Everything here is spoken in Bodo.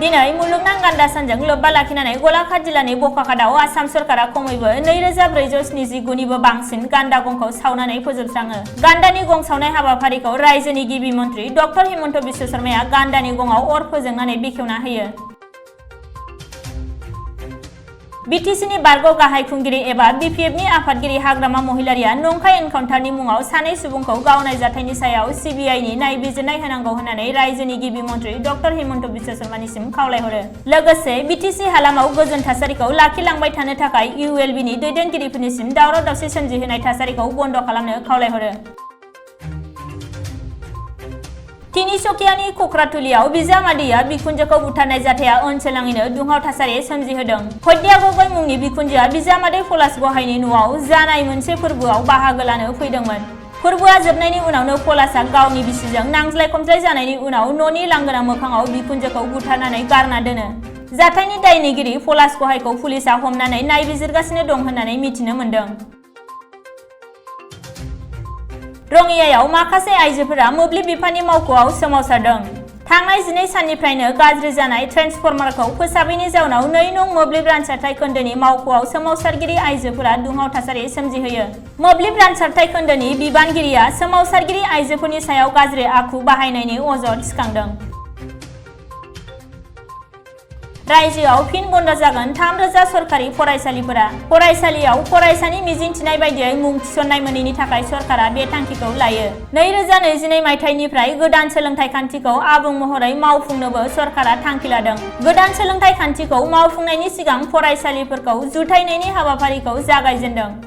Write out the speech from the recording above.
दिनै मुलुगनां गान्दा सानजों लोब्बा लाखिनानै गलाघाट जिल्लानि बखाघाटआव आसाम सरकारा खमैबो 2479 निबो बांसिन गान्दा गंखौ सावनानै फोजोबस्राङो। गान्दानि गं सावनाय हाबाफारिखौ रायजोनि गिबि मन्थ्रि डक्टर हिमन्त बिश्व शर्माया गान्दानि गंआव अर फोजोंनानै बेखेवना होयो। बिटिसिनि बारग' गाहाय खुंगिरि एबा बिपिएफनि आफादगिरि हाग्रामा महिलारिया नंखाय एनकाउन्टारनि मुङाव सानै सुबुंखौ गावनाय जाथायनि सायाव CBIनि नायबिजिरनाय होनांगौ होननानै रायजोनि गिबि मन्थ्रि डक्टर हिमन्त बिश्व शर्मानिसिम खावलायहरो। लोगोसे बिटिसि हालामाव गोजोन थासारिखौ लाखिलांबाय थानो थाखाय ULBनि दैदेनगिरिफोरनिसिम दावराव दावसि सोमजिहोनाय थासारिखौ बन्द खालामनो खावलायहरो। तिनिसुकियानि कक्रातुलियाव बिजामादैया बिखुनजोखौ बुथारनाय जाथाया ओनसोलनाङैनो दुंहाव थासारि सोमजिहोदों। हद्या गगৈ मुंनि बिखुनजोआ बिजामादै पलाश गहायनि न'आव जानाय मोनसे फोरबोआव बाहागो लानो फैदोंमोन। फोरबोआ जोबनायनि उनावनो पलाशआ गावनि बिसिजों नांज्लाय खमज्लाय जानायनि उनाव न'नि लांगोना मोखाङाव बिखुनजोखौ बुथारनानै गारना दोनो। जाथायनि दायनिगिरि पलाश गहायखौ पुलिसआ हमनानै नायबिजिरगासिनो दं होननानै मिथिनो मोन्दों। रङियायाव माखासे आइजोफोरा मोब्लिब बिफाननि मावख'आव सोमावसारदों। थांनाय 12 साननिफ्रायनो गाज्रि जानाय ट्रेन्सफर्मारखौ फोसाबैनि जाउनाव 2 नं मोब्लिब रानसारथाय खोन्दोनि मावख'आव सोमावसारगिरि आइजोफोरा दुंहाव थासारि सोमजिहोयो। मोब्लिब रानसारथाय खोन्दोनि बिबानगिरिया सोमावसारगिरि आइजोफोरनि सायाव गाज्रि आखु बाहायनायनि अजद थिखांदों। रायजोआव फिन बन्द जागोन 3000 सरकारि फरायसालिफोरा। फरायसालियाव फरायसानि मिजिंथिनाय बायदियै मुं थिसननाय मोनैनि थाखाय सरकारा बे थांखिखौ लायो। 2022 मायथाइनिफ्राय गोदान सोलोंथाइ खान्थिखौ आबुं महरै मावफुंनोबो सरकारा थांखि लादों। गोदान सोलोंथाइ खान्थिखौ मावफुंनायनि सिगां फरायसालिफोरखौ जुथायनायनि हाबाफारिखौ जागायजेनदों।